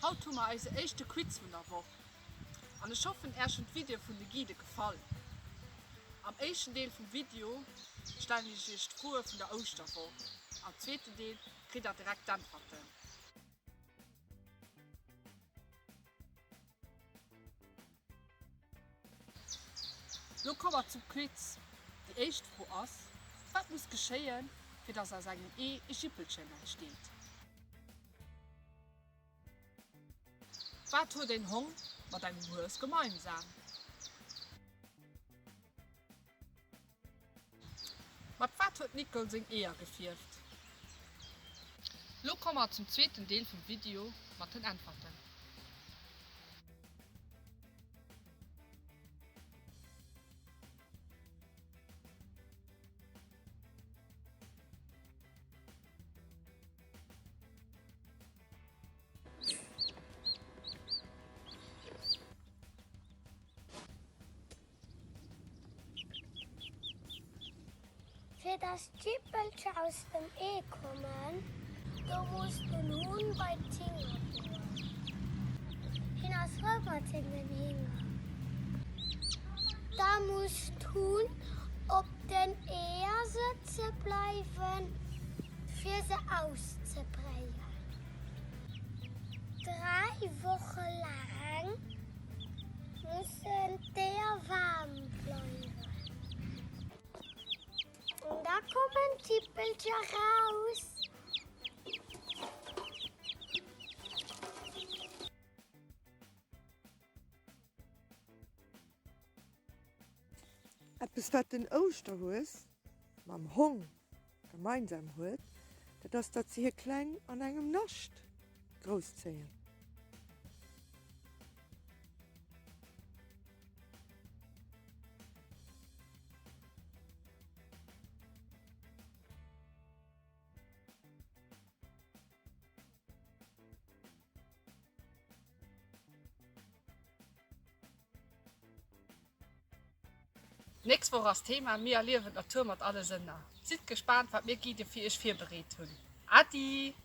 Haut hu mer eise éischte Quiz vun der Woch an ech hoffen Äerch hunn d'Videoe vun de Guidë gefall. Am éischten Deel vum Video stellen ech Iech d'Froe vun der Ouschterwoch, am zweeten Deel kritt der direkt d'Äntwerten. Lo komme mer zum Quiz. Déi éischt Fro ass, Wat muss geschéien, fir dass aus engem Ee e Jippelchen entsteet? Wat huet een Hong mat engem Hues gemeinsam? Mat wat huet d'Nicole seng Eeër gefierft? Lo komme mer zum zweeten Deel vum Video mat den Äntwerten. Fir dass d'Jippelcher aus dem Ee kommen, do muss den Hunn bei d'Hinger goen. Hien ass frou mat sengen Hinger. Da muss d'Hunn op den Eeër sëtze bleiwen, fir se auszebréien. 3 Woche laang mussen d'Eeër waarm bleiwen. An da kommen d'Jippelcher raus. Eppes wat den Ouschterhues mam Hong gemeinsam huet, dat ass datt se hir Kleng an engem Nascht grousszéien. Nächst Woch ass Thema, Mir erliewen d'Natur mat alle Sënner. Sidd gespaant wat mir Guiden fir iech virbereet hunn. Adi!